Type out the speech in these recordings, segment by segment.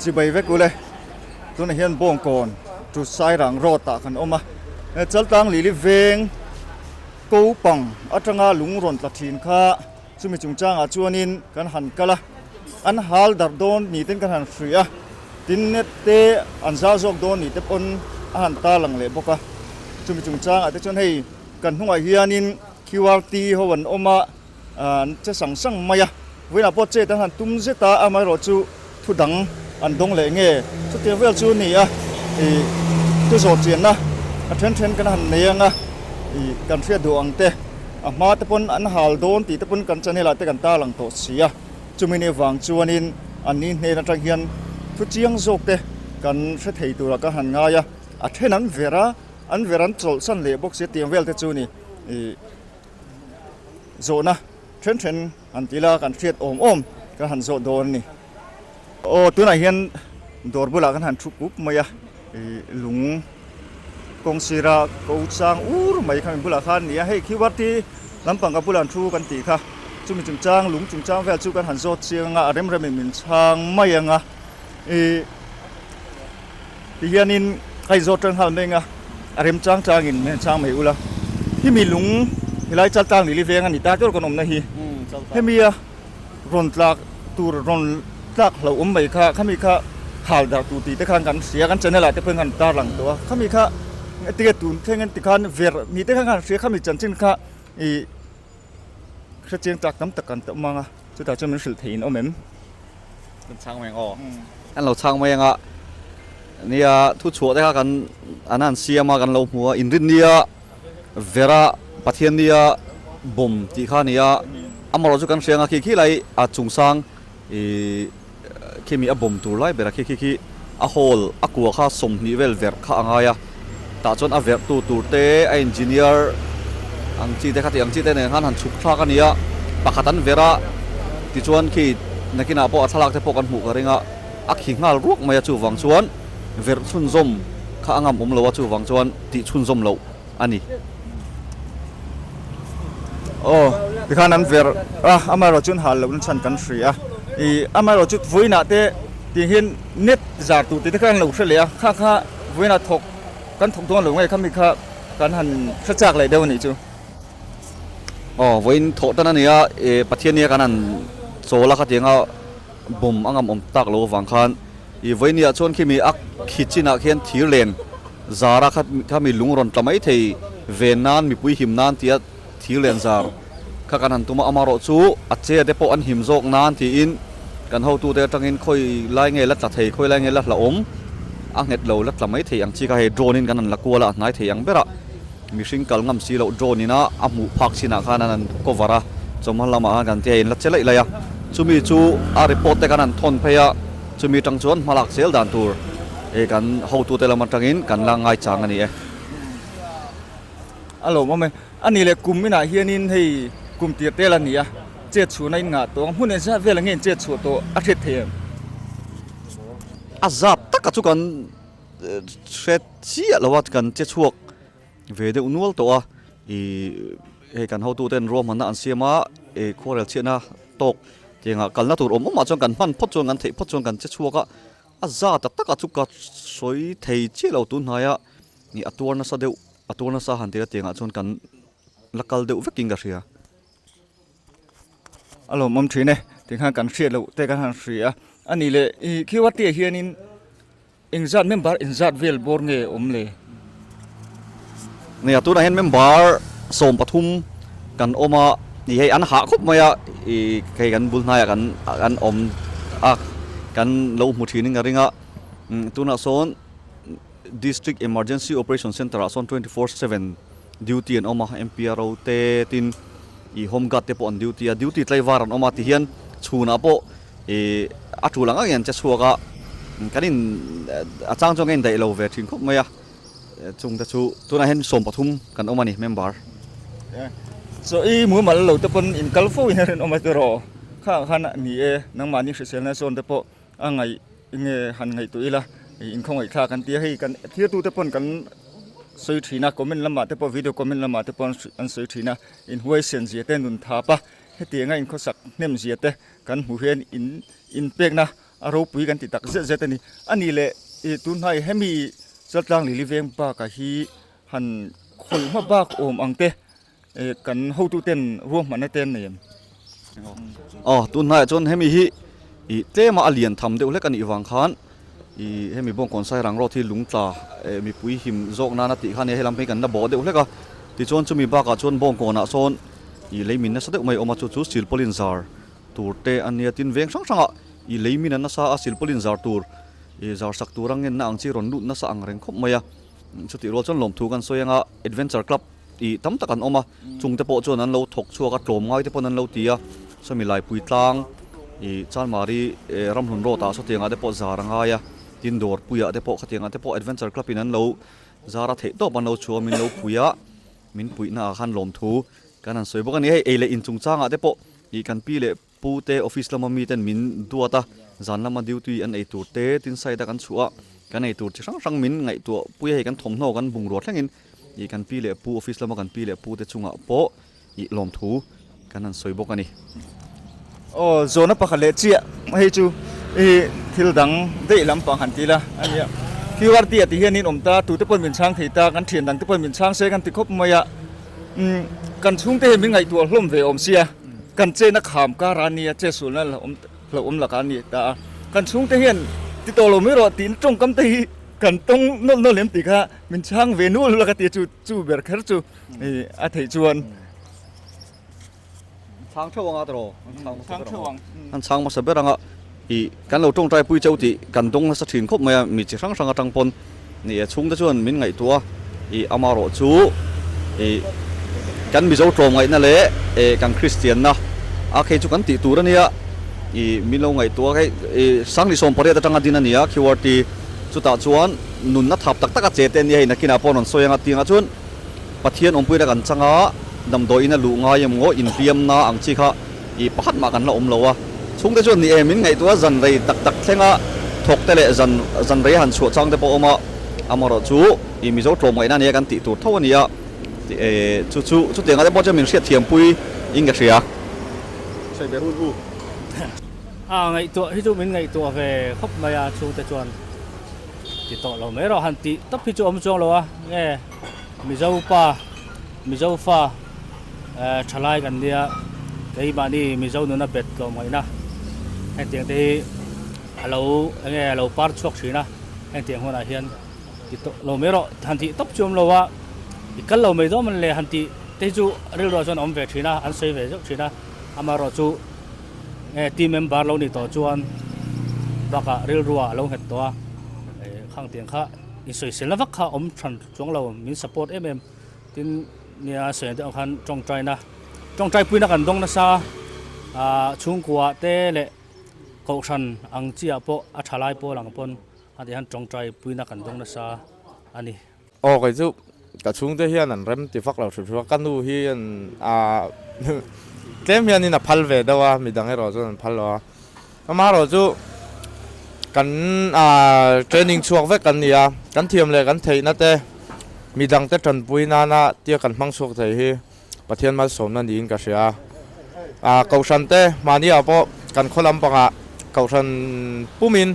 Chibai vek ule tunah hian Bawngkawn to Sairang road ah kan awm a Chaltlang Lili veng ko pang atanga lung rawn tla thin kha chumi chungchangah chuanin kan han kal a an hal darh dawn ni ten kan han hruih a tin net te an zau zawk dawn ni te pawn a han tarlang leh bawk a chumi chungchangah te chuan hei kan hnungah hianin qrt ho an awm a. An che sang sang mai a, vawiinah pawh chet an han tum zet a, amaherawhchu thu dang an dawng leh nge? Chutiang vel chu a ni a, ih thu zawh chianna a then then kan han nei ang a, ih kan hriat duh ang te, a hma te pawn an hal dawn tih te pawn kan channel ah te kan tarlang tawh si a, chumi ni vang chuanin an ni hnen atang hian thu chiang zawk te kan hre thei turah ka han ngai a, a then an ver a, an ver an chawlhsan leh bawk si a tiang vel te chu a ni, ih. Zawhna then then han ti ila kan hriat awm awm kan han zawh dawn a ni. Aw tunah hian dawr bulah kan han thu pup mai a, ih lung kawng sira ko chang ur mai kha min bulah khan a ni a, hei QRT lampang ka bulah an thu kan tih kha chumi chungchang lung chungchang vel chu kan han zawt chiang anga a rem remin min chhang mai ang a, ih. Ti hianin ka inzawt tan nghal mai a, a rem chang changin min han chhang mai ula. Hemi lung helai Chaltlang Lili veng a ni ta tur kan awmna hi. Hemi a rawn tlak tur rawn tlak hlauh awm mai kha khami kha hal darh tur tih te khan kan hria kan channel ah te pawhin kan tarlang tawh a. Khami kha tige tun thleng en tikhan ver ni te khan kan hria khami chanchin kha ih hrechiang chak tam tak kan awm ang a. Chutah chuan min hrilh theih in awm em? Kan chhang mai ang aw. An lo chhang mai ang a, nia thu chhuah te kha kan an han siam a kan lo hmu a, inrin nia Vera Pathian nia bawm tih kha a ni a, amaherawh chu kan hria ang a khi khi lai a chungsang ih khimi a bawm tur lai ber a khi khi khi a hall a kua kha 20 vel verh kha a ngai a, tah chuan a verh tu tur te a engineer ang chi te kha tih ang chi te nen khan han chhuk thlak a ni a, pakhat an verh a tichuan khi nakinah pawh a thlalak te pawh kan hmuh ka ring a, a khi nghal ruak mai a chuvang chuan verh chhunzawm kha a ngam awm lo a chuvang chuan tih chhunzawm loh a ni. Aw, tikhan an verh a, amaherawh chuan hal lohna chhan kan hria a, ih amaherawh chu vawiinah te tih hian net zar tur tih te kha an lo hre leh a, kha kha vawiinah thawk kan thawk dawn lo nge khami kha kan han hre chak leh deuh a nih chu. Aw, vawiin thawh tan a ni a, ih Pathian nia kan han chawl a khatianga bawm a ngam awm tak lo avang khan ih vawinia chuan khimi a khi chinah khian thir len zara kha khami lung rawn tla mai thei ven nan mipui him nan tia thir len zar kha kan han tum a amaherawh chu a che te pawh an him zawk nan tiin kan hotute atangin khawi lai nge la tla thei khawi lai nge la hlauhawm a nghet lo la tla mai thei ang chi kha hei drone in kan han la kual a a hnai thei ang berah. Mihring kal ngam si loh drone ina a hmuh phak chinah khan an han cover a, chawhma lamah khan kan tia in la che laih laih a, chumi chu a report te khan an thawn phei a, chumi atang chuan hmalak zel dan tur eh kan hotute lam atangin kan la ngaichang a ni e. A lawmawm e. A nih leh kum inah hianin hei kum tir tel a ni a, chet chhuahna in ngah tawh ang hmun engzat vel ang nge in chet chhuah tawh a hriat thei em? A zat taka chu kan hre chiah lo a kan che chhuak ve deuh nual tawh a ih hei kan hotu ten ruahmanna an siam a ih khuarel chhiatna tawk tiangah kalna tur awm awmah chuan kan hman phawt chuan kan theih phawt chuan kan che chhuak a a za tak takah chu ka sawi thei chiah lo tun hnaia ih a tuar nasa deuh a tuar nasa han tih a tiangah chuan kan la kal deuh vekin ka hria. A lawmawm thin e tikhan kan hriat loh te kan han hria a a nih leh ih qrt ah hianin Engzat member engzat vel bawr nge awm le? Nia tunah hian member 13 kan awm a, ih hei an hah khawp mai a, ih hei kan bul hnaiah kan an awm a kan lo hmu thin in ka ring a, tunah sawn District Emergency Operation Centre ah sawn 24/7 duty an awm a, MPRO te tin ih home guard te pawh an duty a, duty tlaivar an awm a tihian chhunah pawh Ih a tul ang angin an che chhuak a, kan in a chang chuan ka indaih lo ve thin khawp mai a, chung te chu tunah hian 13 kan awm a ni member. Chaw i mumal lo te pawn in kal fo in a rinawm a tiraw kha ang khan ni e, nangmahni hriselna zawn te pawh a ngaih nge han ngaihtuah ila inkhawngaih thlak an ti a, hei kan thirtu te pawn kan sawi thin a, comment lamah te pawh video comment lamah te pawh an sawi thin a, inhuaisen zia te nun thap a, hetianga inkhawsak hnem zia te. Kan hmuh hian in inpekna a ropui kan ti tak zet zet a ni. A nih leh ih tunhnai hemi Chaltlang Lili veng bakah hi han khawih hma bak awm ang te ih kan hotuten ruahmanna te an nei em? Aw tunhnaiah chuan hemi hi ih tlema a lian tham deuh hlek a nih vang khan ih hemi Bawngkawn Sairang Road hi lungtla eh mipui him zawk nana tih kha a nia helam phei kan la bawh deuh hlek a tichuan chumi bakah chuan Bawngkawnah sawn ih lei min nasa deuh mai a awm a chu chu silpawlin zar tur te a nia tin veng hrang hrangah ih lei min a nasa a silpawlin zar tur ih zar sak tur a ngenna ang chi rawn lut nasa ang reng khawp mai a chutih rual chuan lawmthu kan sawi anga Adventure Club ih tam tak an awm a chung te pawh chuan an lo thawk chhuak a tlawm ngai te pawn an lo ti a sawmi laipui tlang ih Chanmari eh Ramhlun road ah sawtiang ah te pawh zar a ngai a tin dawrpui ah te pawh khatiang ah te pawh Adventure Club in an lo zar a theih tawp an lo chhuah a min lo pui a min puihna ah khan lawmthu kan han sawi bawk a ni hei ei leh in chungchang ah te pawh ih kan pi leh Pu te office lama miten min duat a, zan lama duty an ei tur te tin side a kan chhuah a, kan ei tur chi hrang hrang min ngaihtuah pui a hei kan thawmhnaw kan bungrua thlengin ih kan pi leh pu office lama kan pi leh pu te chungah pawh ih lawmthu kan han sawi bawk a ni. Aw zawhna pakhat leh chiah hei chu ih thil dang daih lampang han ti la a nia. QRT ah ti hian in awm ta tute pawhin min chhang thei ta kan thian dang te pawhin min chhang se kan ti khawp mai a umm kan chhungte hi min ngaihtuah hlawm ve awm sia. Kan chena kham kar a nia, che sulna la awm hlauh awm lakah a ni ta a. Kan chhungte hian ti tawh lo mai rawh tiin tawngkam te hi kan tawng nawlh nawlh em tih kha min chhang ve nual laka tia chu chu ber kher chu a theih chuan. Chhang theuh anga tawh an chhang hmasa ber ang. An chhang hmasa ber anga ih kan lo tawngtai pui cheu tih kan dawng nasa thin khawp mai a, mi chi hrang hrang atang pawn Ni e, chhungte chuan min ngaihtuah a, ih amarawh chu ih kan Mizo tlawmngaihna leh eh kan Kristianna a khei chu kan tih tur a nia, ih min lo ngaihtuah a hei ih Sangli 18 atanga din a ni a QRT chutah chuan nunna thap tak tak a che te a nia hei nakinah pawh rawn sawi anga tiangah chuan Pathian awmpuina kan chang a, damdawiin a luh ngai emaw inhliamna ang chi kha ih pakhat mah kan la awm lo a. Chhungte chuan ni e, min ngaihtuah zan rei tak tak thlenga thawk te leh zan zan rei han chhuah chang te pawh a awm a, amaherawh chu ih Mizo tlawmngaihna ania kan tih tur tho a ni a, eh chu chu chutiangah te pawh chuan min hriatthiampui in ka hria. Sawi ve hun u. A ngaihtuah hi chu min ngaihtuah ve khawp mai a, chhungte chuan ti tawh lo mai rawh han tih tawp hi chu awm chuang lo a, nge. Mizo pa, Mizo fa thalai kan nia, keimahni Mizo nuna bet tlawmngaihna hengtiang te hi a lo eng nge a lo par chhuak thin a, hengtiang hunah hian ti tawh lo mai rawh han tih tawp chu awm lo a, i kal lo mai dawn le han tih te hi chu rilruah chuan a awm ve thin a, an sawi ve zeuh thin a, amaherawh chu nge team member lo nih tawh chuan bakah rilruah a lo nghet tawh a, khangtiang kha insawiselna vak kha awm than. Chuang lo min support em em tin nia sawi deuh ang khan tawngtaina tawngtai puina kan dawng nasa a chhungkua te leh kohhran ang chi ah pawh a tha lai pawl ang pawn a tih hian tawngtai puina kan dawng nasa a ni. Aw kei chu ka chhungte hian an rem ti vak lo hrim hrim a ka nu hi an ah tlem hianin a phal ve deuh a midang erawh chuan an phal lo a. Amaherawh chu kan training chhuak vek kan ni a, kan thiam leh kan theihna te midangte tanpui nana tia kan hmang chhuak thei hi Pathian malsawmna niin ka hria a. Kohhran te mahni ah pawh kan khaw lampangah kohhran pumin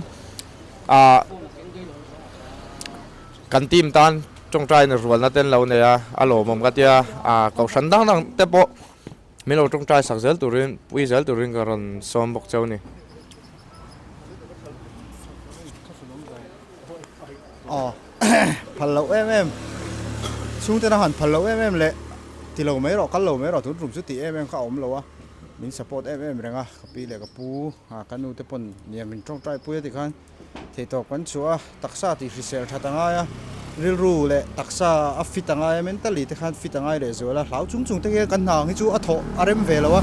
kan team tan tawngtaina rualna te an lo nei a, a lawmawm ka tia. Kohhran dang dang te pawh Min lo tawngtai sak zel turin, pui zel turin ka rawn sawm bawk cheu ni. Aw, phal loh em em, chhungten a han phal loh em em leh ti lo mai rawh, kal lo mai rawh tun tum chu tih em em kha a awm lo a, min support em em reng a, ka pi leh ka pu, ka nu te pawn nia min tawngtai pui a tikhan. Theihtawp kan chhuah a, taksa tih hrisel that a ngai a, rilru leh taksa a fit a ngai a, mentally te khan fit a ngai leh zual a, hlau chung chung te hian kan hna ang hi chu a thawh a rem ve lo a,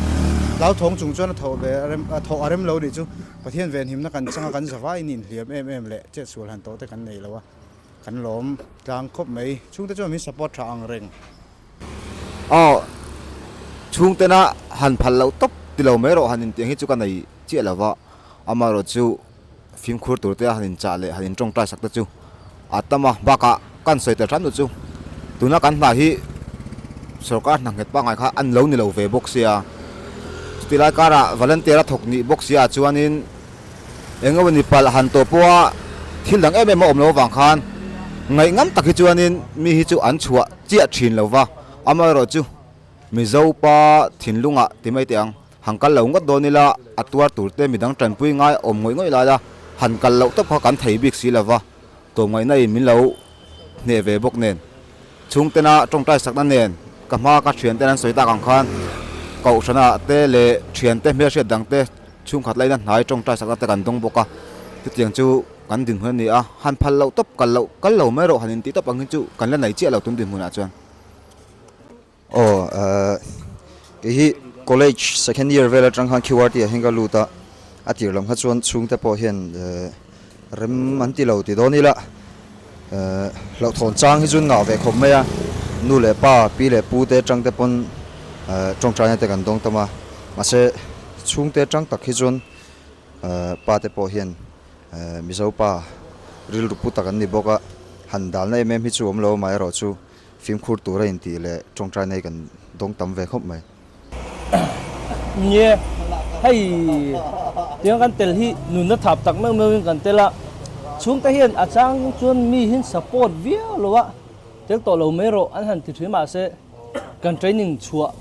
hlauthawng chung chuan a thawh ve a rem a thawh a rem lo nih chu Pathian venhimna kan chang a, kan zavaiin inhliam em em leh chetsual han tawh te kan nei lo a, kan lawm tlang khawp mai, chhungte chuan min support tha ang reng. Aw, chhungtena han phal loh tawp ti lo mai rawh han intiang hi chu ka nei chiah lo va, amaherawhchu fimkhur tur te a han inchah leh han intawngtai sak te chu a tam a, bakah kan sawi tel hram duh chu tuna kan hna hi sorkar hna nghet pangngai kha an lo ni lo ve bawk sia, chuti lai karah volunteer a thawk nih bawk sia chuanin. Eng emaw ni palh han tawh pawha thil dang em em a awm loh avang khan ngaih ngam tak hi chuanin mi hi chu an chhuah chiah thin lo va, amaherawhchu Mizo pa thinlungah ti mai teh ang, han kal lo ngawt dawn ila a tuar tur te midang tanpui ngai awm ngawih ngawih lai la han kal loh tawp kha kan thei bik si lo va, tlawmngaihna in min lo hneh ve bawk nen chhungtena tawngtai sakna nen ka hma ka thianten an sawi tak ang khan kohhrana te leh thiante hmelhriat dang te chhungkhat laina hnai tawngtai sakna te kan dawng bawk a, chutiang chu kan dinhmun a ni a, han phal loh tawp kal loh kal lo mai rawh han intih tawp ang hi chu kan la nei chiah lo tun dinhmunah chuan. Aw kei hi college second year vel atang khan QRT ah hian ka lut a, a tir lam kha chuan chhungte pawh hian rem an ti lo ti dawn ila hlauhthawn chang hi chu an ngah ve khawp mai a, nu leh pa pi leh pu te atang te pawn tawngtaina te kan dawng tam a, mahse chhungte atang tak hi chuan pa te pawh hian Mizo pa rilru pu tak an ni bawk a, han dalna em em hi chu awm lo amaherawhchu Fimkhur tur a intih leh tawngtai nei kan dawng tam ve khawp mai. Nie, hei tiang kan tel hi nunna thap tak meuh meuhin kan tel a, chhungte hian a chang chuan mi hin support viau lo a, tel tawh lo mai rawh an han ti thin mahse kan training chhuah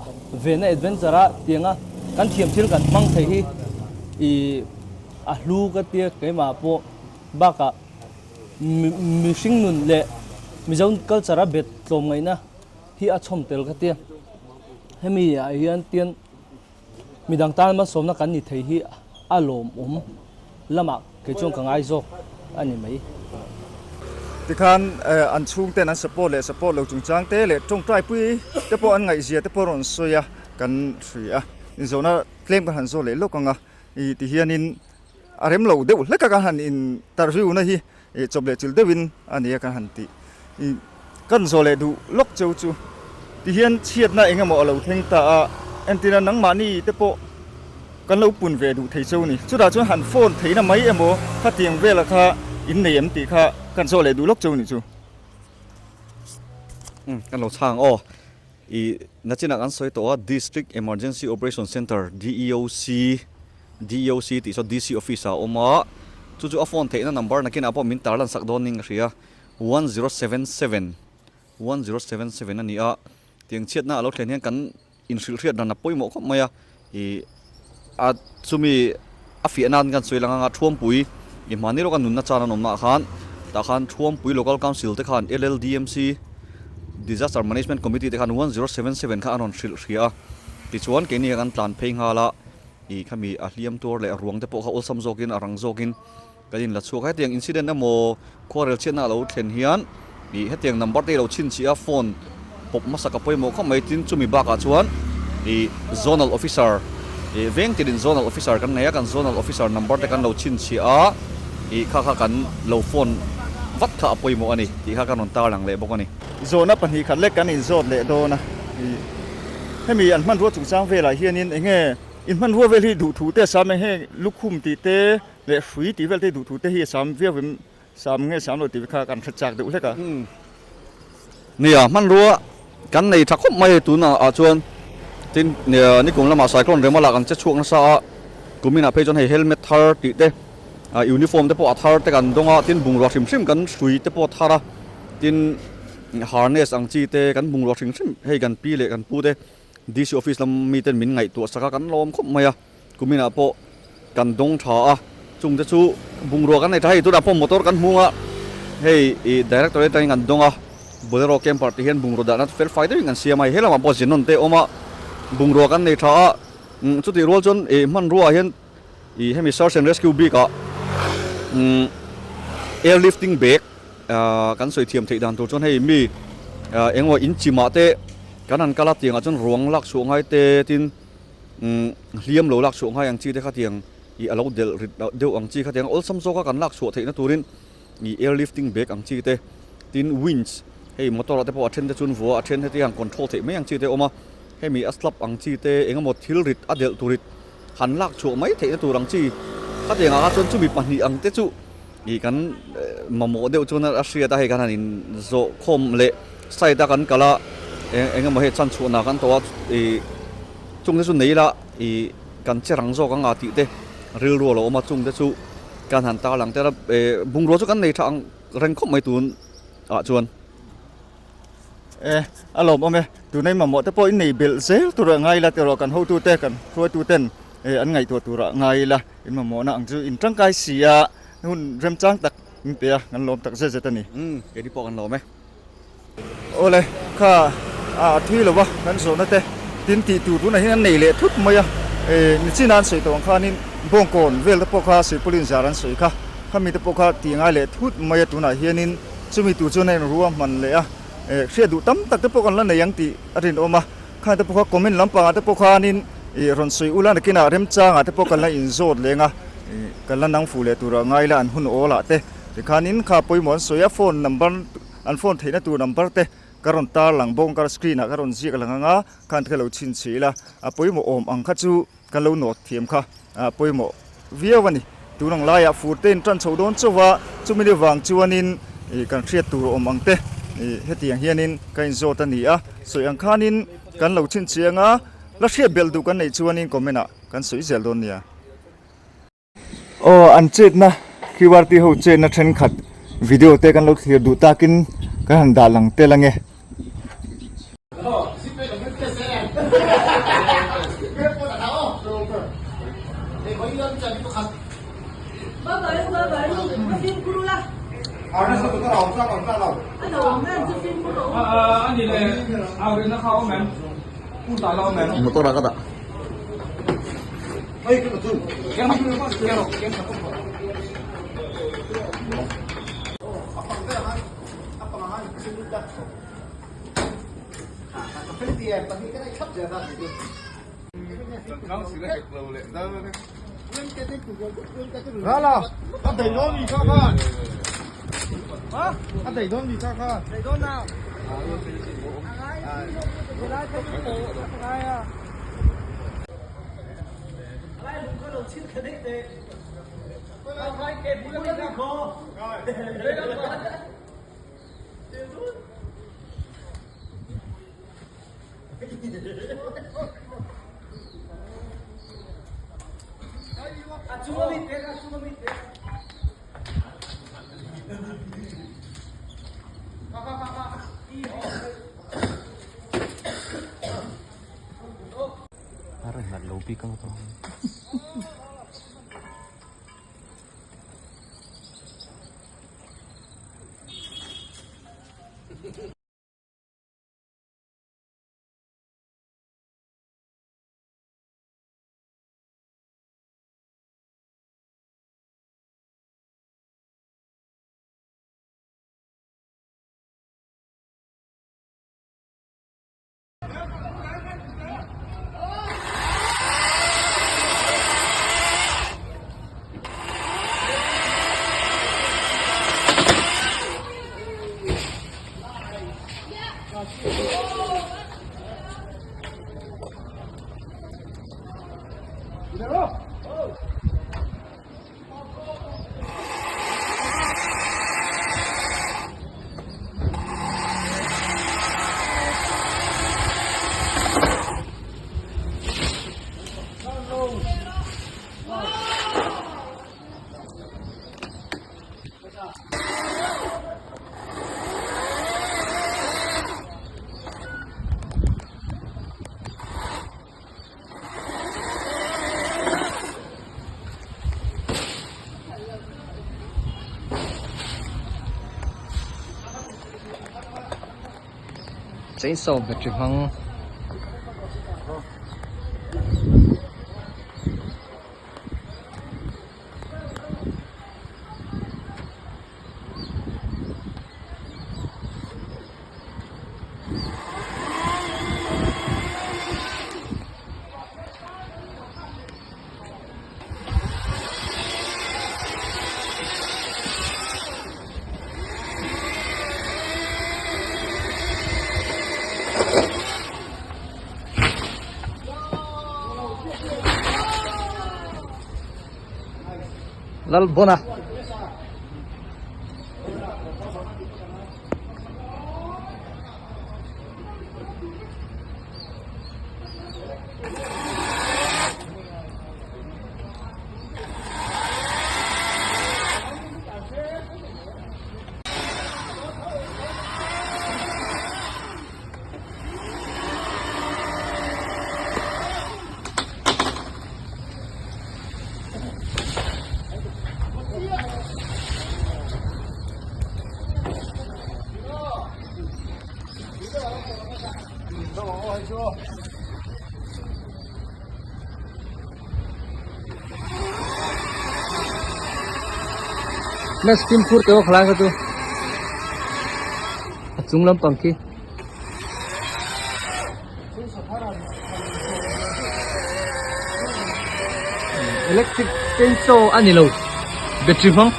vena adventure a tianga kan thiam thil kan hmang thei hi ih a hlu ka tia keimah pawh bakah Mihring nun leh Mizo culture a bet tlawm ngaihna hi a chhawm tel ka tia. Hemi ah hian tian midang tan malsawmna kan ni thei hi a lawmawm lamah kei chuan ka ngai zawk a ni mai. Tikhan an chhungten an support leh support lo chungchang te leh tawngtaipui te pawh an ngaihzia te pawh rawn sawi a kan hria a. Inzawhna tlem kan han zawh leh lawk ang a, tihianin A rem lo deuh hlek a kan han interview na hi chawp leh chilh deuhin a nia kan han tih. Kan zawh leh duh lawk cheu chu tihian chhiatna eng emaw a lo thleng ta a, entirna nangmahni te pawh kan lo pun ve duh thei cheu ni. Chutah chuan han phone theihna mai emaw khatiang vela kha in nei em tih kha kan zawh leh duh lawk cheu ni chu. Kan lo chhang aw. I nachinah kan sawi tawh a, District Emergency Operation Centre, DEOC, DEOC tih saw DC Office ah a awm a, chu chu a phone theihna number nakinah pawh min tarlan sak dawn ning ka hria, 1077, 1077 a ni a, tiang chhiatna a lo thlen hian kan inhrilhhriat dan a pawimawh khawp mai a, i a chumi a fiah nan kan sawi lang anga Thuampui i hmani lawka nunna chan an awmnaah khan tah khan Thuampui Local Council te khan LLDMC Disaster Management Committee te khan 1077 kha an rawn hrilh hria a, tichuan keini kha kan tlan phei nghal a, i khami a hliam tuar leh a ruang te pawh kha awlsam zawkin a rang zawkin kan inla chhuak a, hetiang incident emaw khuarel chhiatna a lo thlen hian ih hetiang number te hi lo chhinchhiah a phone pawp hmasa ka pawimawh khawp mai tin chumi bakah chuan ih zonal officer ih veng tinin zonal officer kan nei a kan zonal officer number te kan lo chhinchhiah a ih kha kha kan lo phone vat kha a pawimawh a ni tih kha kan rawn tarlang leh bawk a ni. Zawhna pahnih khat lek kan inzawt leh dawn a ih hemi an hmanrua chungchang velah hianin eng nge in hmanrua vel hi duhthu te a sam eng heng lukhum tih te Leh hrui tih vel te duh thu te hi a sam viau em sam nge sam lo tih kha kan hre chak deuh hlek a. Nia, hmanrua kan nei tha khawp mai hei tunah ah chuan tin nikum lamah cyclone rema lah kan che chhuak nasa a, kuminah phei chuan hei helmet thar tih te uniform te pawh a thar te kan dawng a, tin bungrua hrim hrim kan hrui te pawh a thar a, tin harness ang chi te kan bungrua hrim hrim hei kan pi leh kan pu te DC office lam miten min ngaihtuah sak a kan lawm khawp mai a. Kuminah pawh kan dawng tha a, chungte chu bungrua kan nei tha hei tunah pawh motor kan hmung a, hei ih directorate atangin kan dawng a, bolero camper tih hian bungrua dahna fel fai deuhin kan siam a, he lamah pawh xenon te a awm a, bungrua kan nei tha a, umm chutih rual chuan ih hmanrua ah hian ih hemi search and rescue bik ah umm air lifting bag ah kan sawi thiam theih dan tur chuan hei mi ah engemaw inchimah te kan han kal a tiangah chuan ruang lak chhuah ngai te tin. Hliam lo lak chhuah ngai ang chi te khatiang ih a lo delh rit deuh ang chi khatiang awlsam zawka kan lak chhuah theihna turin ih air lifting bag ang chi te tin winch hei motor ah te pawh a then te chuan vua a then heti han control theih mai ang chi te a awm a hemi a slap ang chi te eng emaw thil rit a delh tur rit han lak chhuah mai theihna tur ang chi khatiang ah kha chuan chumi pahnih ang te chu ih kan mamawh deuh chuan a hriat a hei kan han in zawh khawm leh side a kan kal a eng emaw hei chan chhuahna kan tawh a ih chung te chu nei ila ih kan che rang zawk anga tih te rilru a lo awm a chung te chu. Kan han tarlang tel a, bungrua chu kan nei tha ang reng khawp mai tun ah chuan. E, a lawmawm e, tunei mamawh te pawh in nei belh zel tur a ngai ila tih erawh kan hotute, kan hruaituten an ngaihtuah tur a ngai ila, in mamawhna ang chu in tangkai si a, hun remchang tak min pe a, kan lawm tak zet zet a ni. Umm, keini pawh kan lawm e. Awle, kha a thui lo va, kan zawhna te tin tih tur tunah hian an nei leh thut mai a, nichin a an sawi tawh ang khanin Bawngkawn vel te pawh kha Sipawlin zar an sawi kha, khami te pawh kha tih ngai leh thut mai a tunah hianin chumi tur chuan a inrua hman leh a, hriat duh tam tak te pawh kan la nei ang tih a rinawm a, khang te pawh kha comment lampangah te pawh khanin rawn sawi ula nakinah remchangah te pawh kan la inzawt leng a, kan la nang fuh leh tur a ngai la an hun awl ah te. Tikhanin kha pawimawh an sawi a, phone number an phone theihna tur number te ka rawn tar lang bawk a, screen ah ka rawn ziak lang ang a, khan ka lo chhinchhiah ila, a pawimawh awm ang kha chu ka lo note thiam kha a pawimawh viau a ni. Tun ang laiah fur te in tan chho dawn chauh a, chumi ni vang chuanin ih kan hriat tur awm ang te ih hetiang hianin ka inzawt a ni a, sawi ang khanin kan lo chhinchhiah ang a, la hriat belh duh kan neih chuanin comment ah kan sawi zel dawn nia. Aw an chetna QRT ho chetna thenkhat video te kan lo thlir duh takin kan han dah lang tel ange. Motor ah ka dah. Chainsaw battery hmang Lalbawna. Next fimkhur teh aw khalai kha chu a chung lampang khi. Electric chainsaw a ni lo battery hmang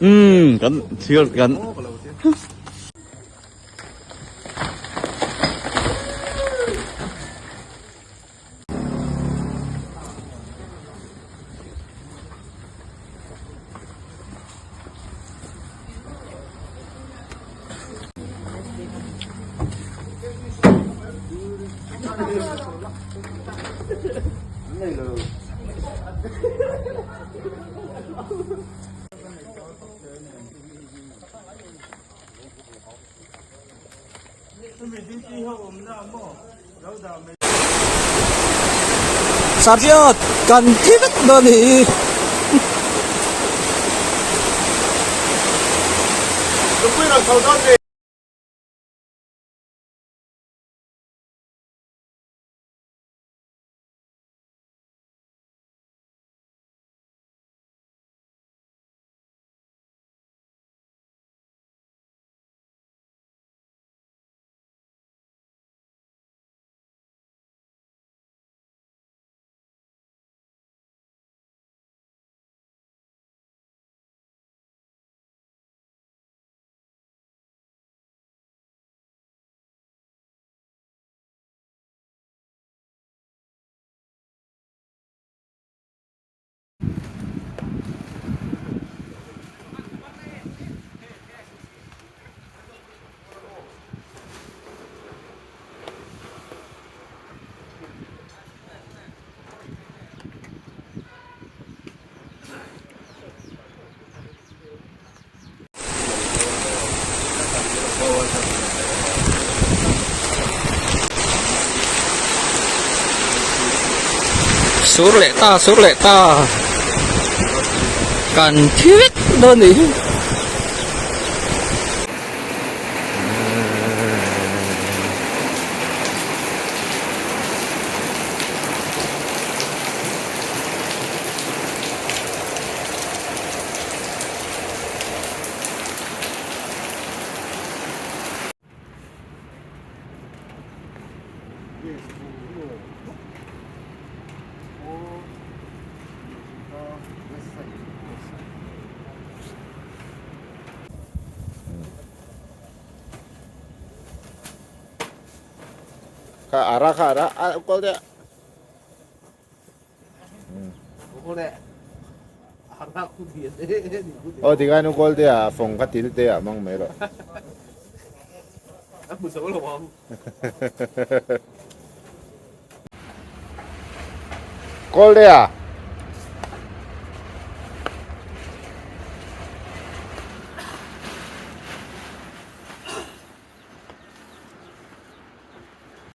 Umm kan thil kan Sariat kan thi vek dawn a nih hi. Sur leh ta sur leh ta kan thi vek dawn a nih hi. Kha ara kha ara a kol deh. Aw tikhan u kawl te ah fawng kha til te ah hmang mai rawh. Kawltea.